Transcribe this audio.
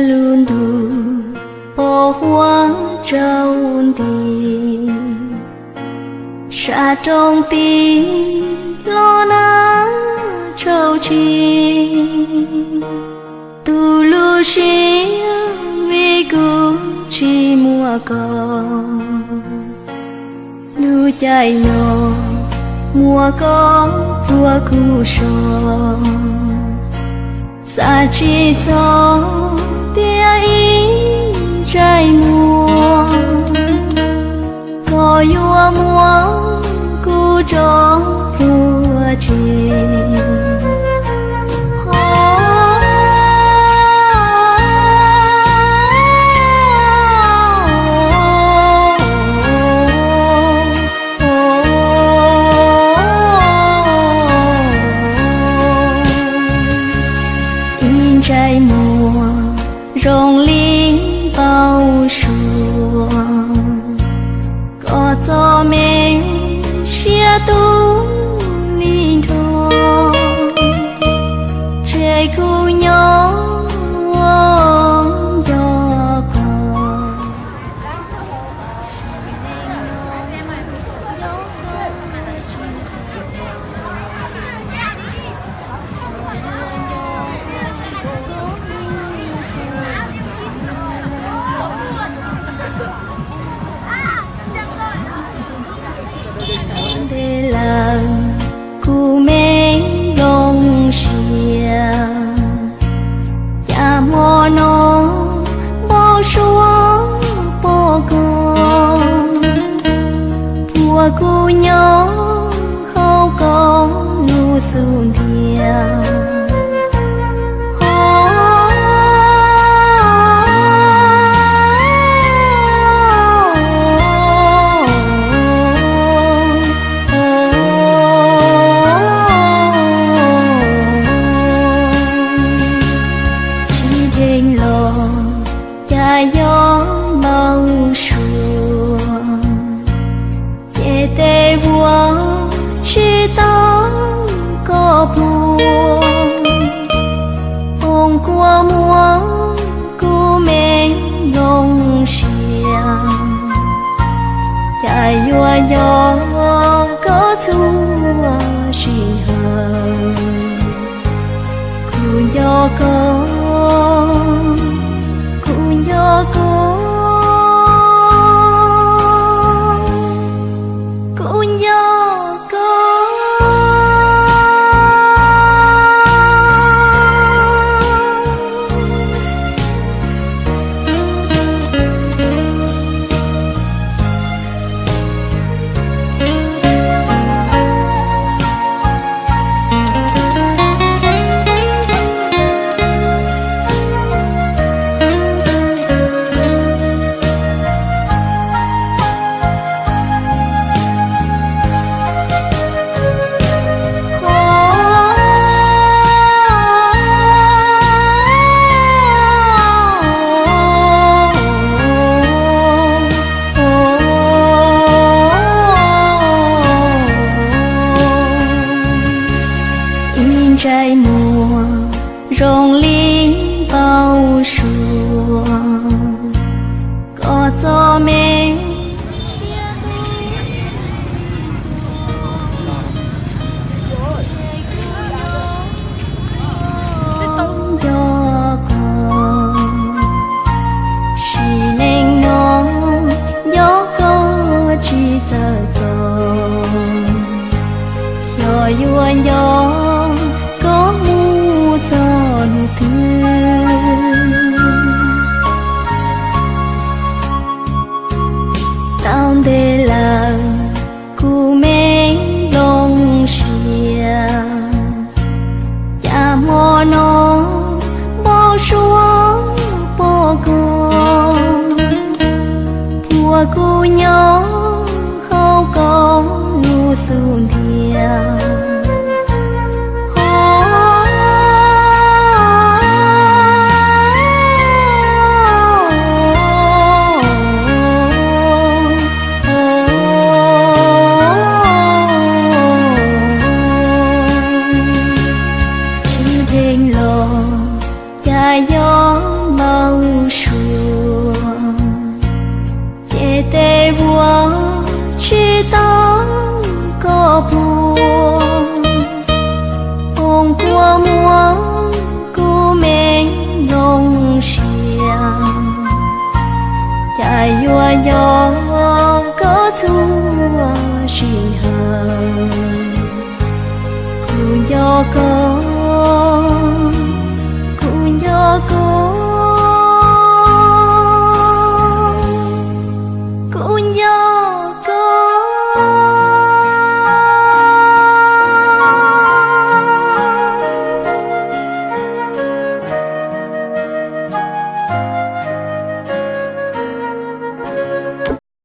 Lub ntuj pos huab tsaus nti, sab roob tid los nag tshauv tshis. Tu lub siab vim kuv tsis muaj koj, lub caij no muaj koj puag kuv so. Xav tsis txog tias ib ntsais muag, koj yuav muab kuv tso pluag tsev. Ib ntsais muag zoo li npau suav, koj txom me siab tu li nrho, tseg kuv nyob ua nco koj. Ntev lawm kuv me nplooj siab, cas hmo no npau suav pom koj, puag kuv nyob hauv koj lub xub ntiag. Tsis dheev los cas yuav npau suav, ces tes vuag tsis tau koj puag, foom kua muag kuv me nplooj siab, cas yuav nco koj txhua sij hawm. Kuv nco koj, kuv nco koj, kuv nco koj. Ib ntsais muag zoo li npau suav, koj txom me siab tu nco koj. Sim neej no nco koj tsis txawj txog, xyov yuav nco koj mus txog hnub twg. Nco koj txhua sij hawm, kuv nco koj